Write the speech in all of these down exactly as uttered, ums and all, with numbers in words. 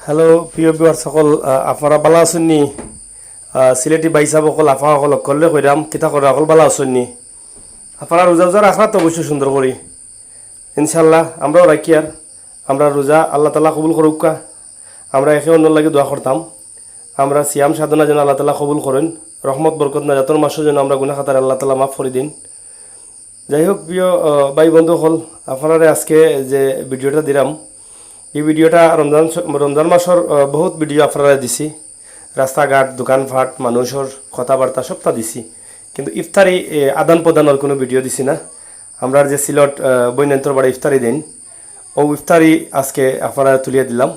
হ্যালো প্রিয় ভিউয়ার্স সকল, আহ, আপনারা ভালা আছইন নি? আহ, সিলেটি ভাইসাব সকল, আফা সকল, সকলরে কইরাম, কিতা কররা, সকল ভালা আছইন নি? আপনারা রোজা উজা রাখরা তো অবশ্যই সুন্দর করি। ইনশাআল্লাহ আমরাও রাখিয়ার। আমরা রোজা আল্লাহ তাআলা কবুল করউক্কা। আমরা একে অন্যর লাগি দোয়া করতাম। আমরা সিয়াম সাধনা যেন আল্লাহ তাআলা কবুল করইন, রহমত বরকত নাজাতর মাসো যেন আমরা গুনাহ খাতারে আল্লাহ তাআলা মাফ করি দিন। যাই হোক প্রিয়, আহ, ভাই বন্ধু সকল, আপনারারে আজকে যে ভিডিওটা দিরাম, এই ভিডিওটা রমজান স-, রমজান মাসর, আহ, বহুত ভিডিও আপনারারে দিছি। রাস্তাঘাট, দোকানপাট, মানুষর কথাবার্তা সবটা দিছি, কিন্তু ইফতারি, এ, আদান প্রদানর কোনো ভিডিও দিছি না। আমরার যে সিলট, আহ, বইনান্তর বাড়ি ইফতারি দিন, ও ইফতারি আজকে আপনারারে তুলিয়া দিলাম।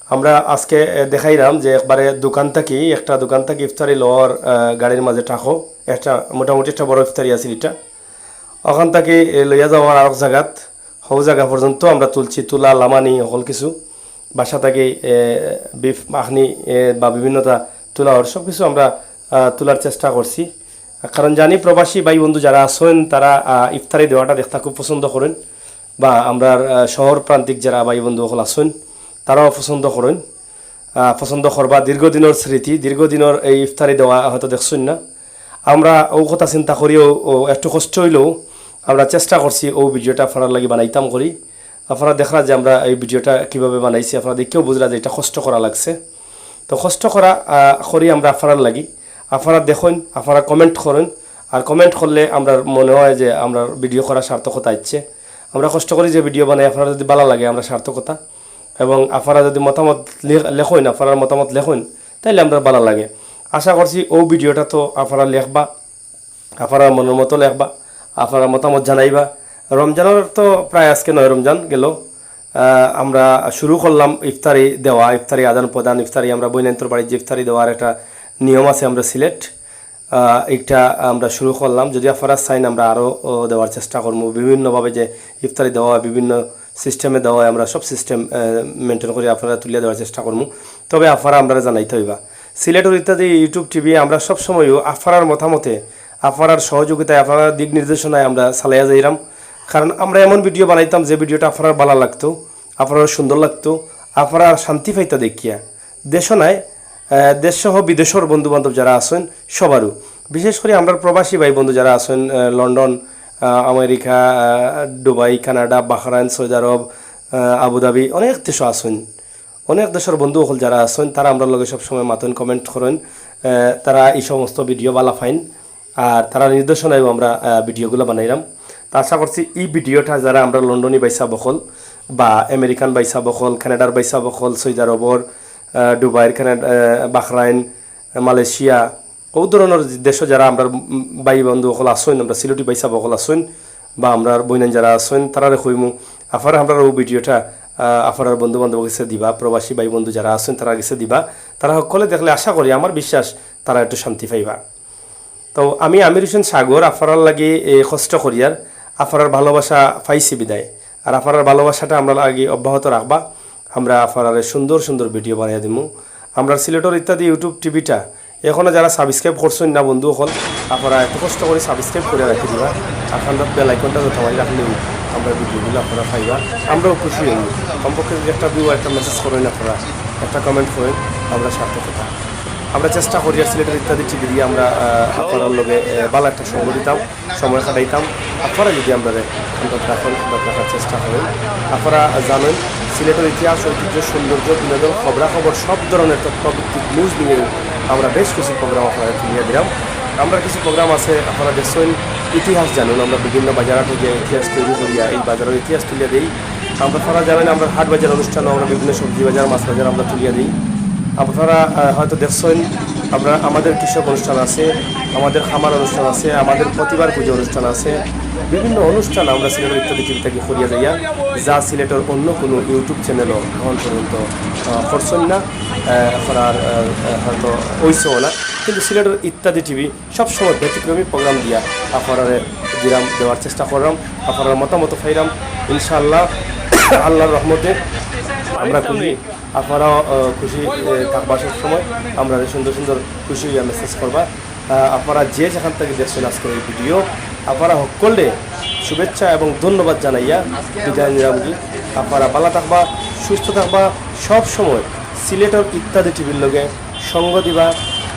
আমরা আজকে, এ, দেখাইরাম যে একবারে দোকান থাকি, একটা দোকান থাকি ইফতারি লওয়ার, আহ, গাড়ির মাঝে টাকো, একটা মোটামুটি একটা বড় ইফতারি আছিল এটা, ওখান থাকি, এ, লইয়া যাওয়ার আরক জাগাত, হউ জাগা পর্যন্ত আমরা তুলছি, তুলা, লামানি, সকল কিছু বাসা থাকি, এ, বিফ, মাখনি, এ, বা বিভিন্নতা তুলা অর সব কিছু আমরা, আহ, তুলার চেষ্টা করছি। কারণ জানি প্রবাসী ভাই বন্ধু যারা আছইন, তারা, আহ, ইফতারি দেওয়াটা দেখতা খুব পছন্দ করইন, বা আমরার, আহ, শহর প্রান্তিক যারা ভাই বন্ধু সকল আছইন, তারাও পছন্দ করইন, আহ, পছন্দ করবা। দীর্ঘদিনর স্মৃতি, দীর্ঘদিনর এই ইফতারি দেওয়া হয়তো দেখছইন না। আমরা ও কথা চিন্তা করিও, ও একটু কষ্ট অইলেও আমরা চেষ্টা করছি ও ভিডিওটা আপনারার লাগি বানাইতাম করি। আপনারা দেখরা যে আমরা এই ভিডিওটা কিভাবে বানাইছি, আপনারা দেখিও বুঝরা যে এটা কষ্ট করা লাগছে। তো কষ্ট করা, আহ, করি আমরা আপনারার লাগি। আপনারা দেখইন, আপনারা কমেন্ট করইন, আর কমেন্ট করলে আমরার মনে হয় যে আমরার ভিডিও করার সার্থকতা আইচ্ছে। আমরা কষ্ট করি যে ভিডিও বানাই, আপনারার যদি ভালা লাগে আমরা সার্থকতা, এবং আপনারা যদি মতামত লে-, লেখইন, আপনারার মতামত লেখইন, তাইলে আমরার ভালা লাগে। আশা করছি ও ভিডিওটা তো আপনারা লেখবা, আপনারার মনর মতো লেখবা, আপনারার মতামত জানাইবা। রমজানর তো প্রায় আজকে নয় রমজান গেল। আহ, আমরা শুরু করলাম ইফতারি দেওয়া, ইফতারি আদান প্রদান, ইফতারি আমরা বইনান্তর বাড়িত যে ইফতারি দেওয়ার একটা নিয়ম আছে আমরা সিলেট, আহ, একটা আমরা শুরু করলাম। যদি আপনারা চাইন আমরা আরও, ও, দেওয়ার চেষ্টা করমু, বিভিন্নভাবে যে ইফতারি দেওয়া হয়, বিভিন্ন সিস্টেমে দেওয়া হয়, আমরা সব সিস্টেম, আহ, মেনটেন করি আপনারারে তুলিয়া দেওয়ার চেষ্টা করমু। তবে আপনারা আমরারে জানাইতা অইবা। সিলেটর ইত্যাদি YouTube TV আমরা সবসময় আপনারার মতামতে, আপনারার সহযোগিতায়, আপনারার দিক নির্দেশনায় আমরা চালাইয়া যাইরাম। কারণ আমরা এমন ভিডিও বানাইতাম যে ভিডিওটা আপনারার ভালা লাগতো, আপনারার সুন্দর লাগতো, আপনারার শান্তি পাইতা দেখিয়া। দেশো নায়, আহ, দেশসহ বিদেশর বন্ধু বান্ধব যারা আছইন সবারও, বিশেষ করি আমরার প্রবাসী ভাই বন্ধু যারা আছইন, আহ, লন্ডন, আহ, আমেরিকা, আহ, দুবাই, কানাডা, বাহরাইন, সৌদি আরব, আহ, আবুধাবি, অনেক দেশো আছইন। অনেক দেশর বন্ধু সকল যারা আছইন, তারা আমরার লগে সবসময় মাতইন, কমেন্ট করইন, আহ, তারা এই সমস্ত ভিডিও ভালা পাইন। আর তারার নির্দেশনায়ও আমরা, আহ, ভিডিওগুলা বানাইরাম। তা আশা করছি এই ভিডিওটা যারা আমরার লন্ডনী ভাইসাব সকল বা আমেরিকান ভাইসাব সকল, কানাডার ভাইসাব সকল, সৌদি আরবর, আহ, দুবাইর, কানাডা, আহ, বাহরাইন, মালয়েশিয়া, ও ধরনর দেশো যারা আমরার, উম, ভাই বন্ধু সকল আছইন, আমরা সিলেটি ভাইসাব সকল আছইন, বা আমরার বইনাইন যারা আছইন, তারারে কইমু, আপনারা আমরার ও ভিডিওটা, আহ, আপনারার বন্ধু বান্ধব গেছে দিবা, প্রবাসী ভাই বন্ধু যারা আছইন, তারার গেছে দিবা। তারা সকলে দেখলে আশা করি, আমার বিশ্বাস, তারা একটু শান্তি পাইবা। তো আমি আমির হোসেন সাগর, আপনারার লাগি, এ, কষ্ট করিয়ার, আপনারার ভালোবাসা পাইছি বিদায়। আর আপনারার ভালোবাসাটা আমরার লাগি অব্যাহত রাখবা, আমরা আপনারারে সুন্দর সুন্দর ভিডিও বানাইয়া দিমু। আমরার সিলেটর ইত্যাদি YouTube TVটা এখনো যারা সাবস্ক্রাইব করছইন না বন্ধু সকল, আপনারা এত কষ্ট করি সাবস্ক্রাইব করিয়া রাখি দিবা। আর কান্দাত বেল আইকনটা তো থামাই রাখলেও আমরা ভিডিওগুলা আপনারা পাইবা, আমরাও খুশি অইমু। কমপক্ষে যদি একটা ভিউ, একটা মেসেজ করইন আপনারা, একটা কমেন্ট করইন, আমরা সার্থকতা। আমরা চেষ্টা করি আর সিলেটর ইত্যাদি TV দিয়া আমরা, আহ, আপনারার লগে, আহ, ভালা একটা সময় দিতাম, সময় কাটাইতাম। আপনারা যদি আমরারে কান্দাত রাখইন, কান্দাত রাখার চেষ্টা করইন। আপনারা জানইন সিলেটর ইতিহাস, ঐতিহ্য, সৌন্দর্য, বিনোদন, খবরাখবর, সব ধরনের তথ্যভিত্তিক নিউজ নিয়ে আমরা বেশ কিছু প্রোগ্রাম আপনারারে তুলিয়া দিরাম। আমরার কিছু প্রোগ্রাম আছে, আপনারা দেখছইন ইতিহাস জানইন, আমরা বিভিন্ন বাজার হাটো গিয়া ইতিহাস তৈরি করিয়া এই বাজারর ইতিহাস তুলিয়া দেই। আপনারা জানইন আমরার হাট বাজার অনুষ্ঠানও আমরা বিভিন্ন সবজি বাজার, মাছ বাজার আমরা তুলিয়া দেই। আপনারা, আহ, হয়তো দেখছইন আমরা, আমাদের কৃষক অনুষ্ঠান আছে, আমাদের খামার অনুষ্ঠান আছে, আমাদের প্রতিবার পুজো অনুষ্ঠান আছে, বিভিন্ন অনুষ্ঠান আমরা সিলেটর ইত্যাদি TV থাকি করিয়া যাইয়ার, যা সিলেটর অন্য কোনো YouTube চ্যানেলও এখন পর্যন্ত, আহ, করছইন না, আহ, করার, আহ, আহ, হয়তো অইছেও না। কিন্তু সিলেটর ইত্যাদি TV সবসময় ব্যতিক্রমী প্রোগ্রাম দিয়া আপনারারে দিরাম, দেওয়ার চেষ্টা কররাম। আপনারার মতামত পাইরাম, ইনশাআল্লাহ, আল্লাহর রহমতে আমরা খুশি, আপনারাও, আহ, খুশি, আহ, থাকবা সবসময়। আমরারে সুন্দর সুন্দর খুশি অইয়া মেসেজ করবা। আহ, আপনারা যে যেখান থাকি দেখছইন আজকের এই ভিডিও, আপারা হক্কলরে শুভেচ্ছা এবং ধন্যবাদ জানাইয়া বিদায় নিলামগি। আপারা ভালা থাকবা, সুস্থ থাকবা, সব সময় সিলেটর ইত্যাদি টিভির লগে সঙ্গ দিবা,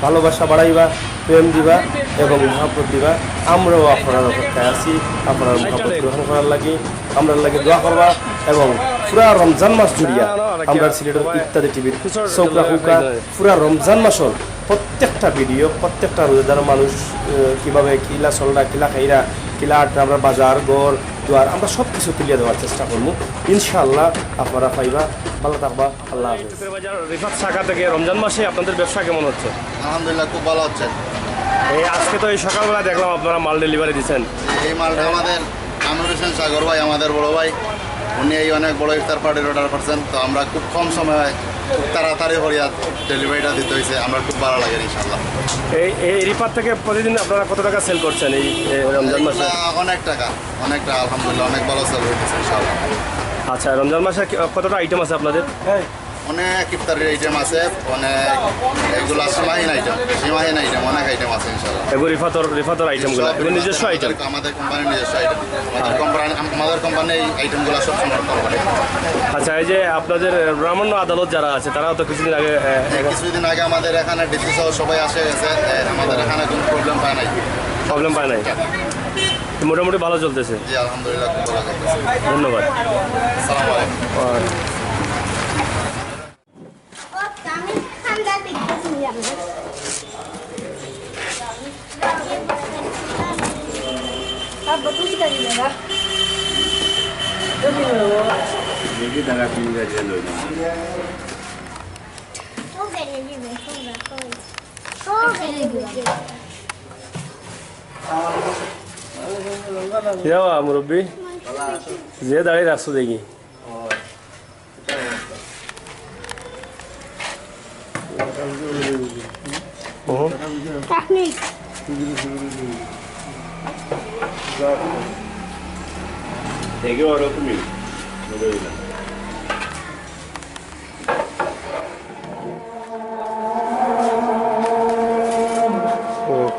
ভালোবাসা বাড়াইবা, প্রেম দিবা এবং মহব্বত দিবা। আমরাও আপনারার অপেক্ষায় আছি, আপনারার মহব্বত গ্রহণ করার লাগি, আমরার লাগি দোয়া করবা এবং পুরা রমজান মাস জুড়িয়া আমরা সিলেটর ইত্যাদি টিভির চোখ রাখুকা। পুরা রমজান মাসর প্রত্যেকটা ভিডিও, প্রত্যেকটা রোজাদার মানুষ, আহ, কিভাবে কিলা চলরা, কিলা খাইরা, কিলা আটরা, আমরা বাজার, ঘর, দুয়ার, আমরা সব কিছু তুলিয়া দেওয়ার চেষ্টা করমু। ইনশাআল্লাহ আপনারা পাইবা। ভালা থাকবা। আল্লাহ হাফেজ। চকের বাজার রিফাত শাখা থেকে রমজান মাসে আপনাদের ব্যবসা কেমন হচ্ছে? আলহামদুলিল্লাহ, খুব ভালো হচ্ছে। এই আজকে তো এই সকালবেলা দেখলাম আপনারা মাল ডেলিভারি দিচ্ছেন। এই মালটা আমাদের আমির হোসেন সাগর ভাই, আমাদের বড় ভাই, উনি এই অনেক বড় ইফতার পার্টির অর্ডার করছেন, তো আমরা খুব কম সময়ে খুব তাড়াতাড়ি করিয়া ডেলিভারিটা দিতে হয়েছে, আমরা খুব ভালো লাগে ইনশাল্লাহ। এই এই রিফাত থেকে প্রতিদিন আপনারা কত টাকা সেল করছেন এই, এই রমজান মাসে? অনেক টাকা, অনেকটা আলহামদুলিল্লাহ অনেক ভালো সেল হইতেছে ইনশাল্লাহ। আচ্ছা, রমজান মাসে কি, কতটা আইটেম আছে আপনাদের? অনেক ইফতারির আইটেম আছে, অনেক, এগুলা সীমাহীন আইটেম, সীমাহীন আইটেম, অনেক আইটেম আছে ইনশাল্লাহ। এগুলো রিফাতর, রিফাতর আইটেমগুলো, সব এগুলো নিজস্ব আইটেম? আমাদের কোম্পানির নিজস্ব আইটেম। আমাদের কোম্পানি নিজস্ব আইটেম। আমাদের কোম্পানি এই আইটেমগুলো সব সময় করে। আচ্ছা, এই যে আপনাদের ব্রাহ্মণ্য আদালত যারা আছে, তারাও তো কিছুদিন আগে, আহ, হ্যাঁ, কিছুদিন আগে আমাদের এখানে ডিসি সহ সবাই আসে গেছে, আহ, আমাদের এখানে কোনো প্রবলেম পায় নাই। প্রবলেম পায় নাই? মোটামুটি ভালো চলতেছে? জি, আলহামদুলিল্লাহ, খুব ভালো চলতেছে। ধন্যবাদ। আসসালামু আলাইকুম। ওয়ালাইকুম। কিতা বা মুরব্বি? যে দাড়ি রাখছো দেখি। হুম। দেখি ওরকমই। হুম।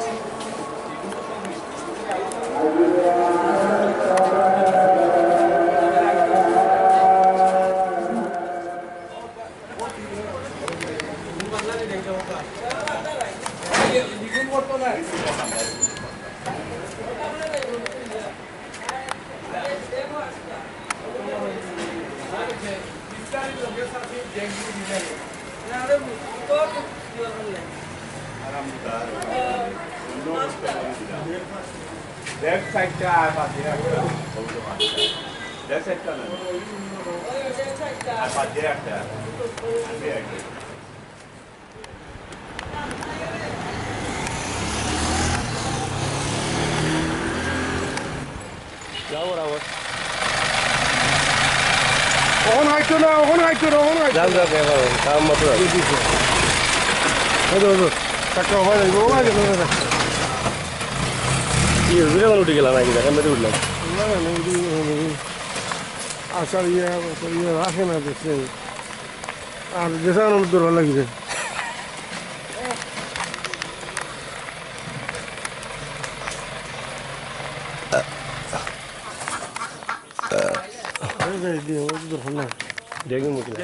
ব্যাক সাইডটা আর বাদ দিয়ে রাখতে হবে। ব্যাক সাইডটা না। আর বাদ দিয়ে রাখতে হবে। যাও বরাবর। ওখান হাইটো না, ওখান হাইটো না, ওখান হাইটো যাও, না। যাও, যাও, যাও, কাম মতো যাও। জি, জি, জি। ওই তো, ওই তো। টাকা ওখানে যাইবো, ওখানে যাইবো, ওখানে যাইবো। কি, ওগুলো এখন উঠে গেলাম, এই যে, এখান থেকে উঠলাম। না, না, না, ওই যে, ওই যে, ওই যে। আচ্ছা, ইয়ে, ইয়ে, রাখে না, দেখছে। আর যেটা আমার দৌড় লাগবে। দেখি মুখ না।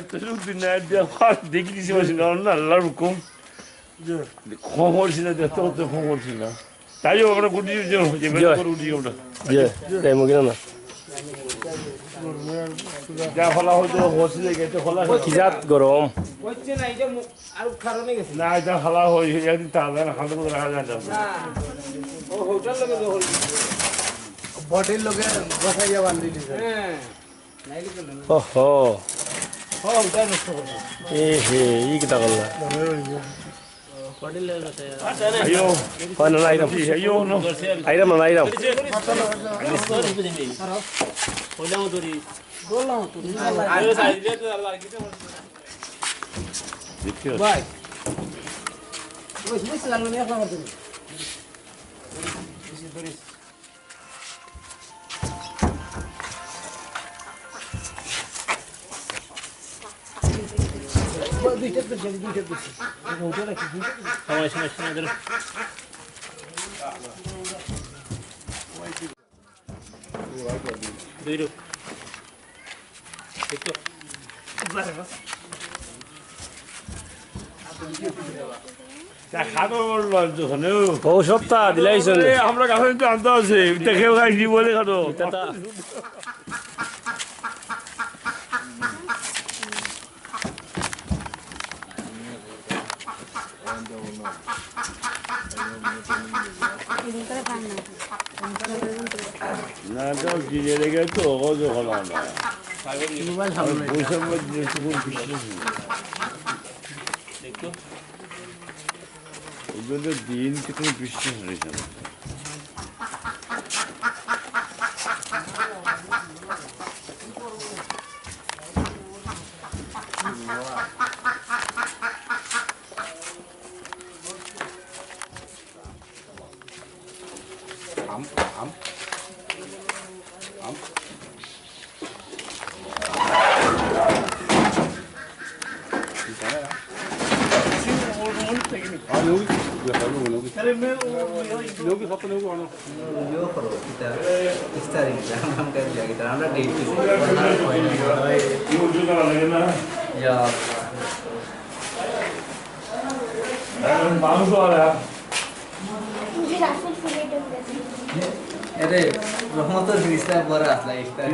দেখি দিছি, মাসি, না, না, আল্লাহর হুকুম। জি। খবর ছিল, দেখতে করতে খবর ছিল। তাই আমরা গুটি যে, যে জি। করে উঠি আমরা। জি, তাই মুখ না। যা ফলা হয়তো হচ্ছে যে গেটে ফলা হয়। কি জাত গরম? হচ্ছে না, এটা মু-, আর কারণে গেছে। না, এটা ফলা হয়, একদিন তাজা না, হাতে করে রাখা যায় না। না, ও হোটেল লগে দখল। বডির লগে বসাইয়া বান্ধি দিছে। হ্যাঁ। ওহো। এ হে, ই কিতা করলা? আইও। হয় না, না, আইরাম। আইও, no। আইরাম না, না, আইরাম। দেখি। ভাই। সময়, সময়, সময় ধরো। দুই রূপ। দেখো। তা খানো বললো যখন। ও সপ্তাহ দিলাই চলে। এ, আমরা কাছে তো আনতে আছে। এটা কেউ খাইছি বলে খানো। এটা তা। না, এটা জিরে রেখে তো অগজ হলো না। বৈষম্য জিনিস তো কোনো বিশ্বাস নেই। ওগুলো দিন তো কোনো বিশ্বাস রয়েছে না। আম, আম, আম। আরে, রহমত জিনিসটা পরে আসলে ইফতার।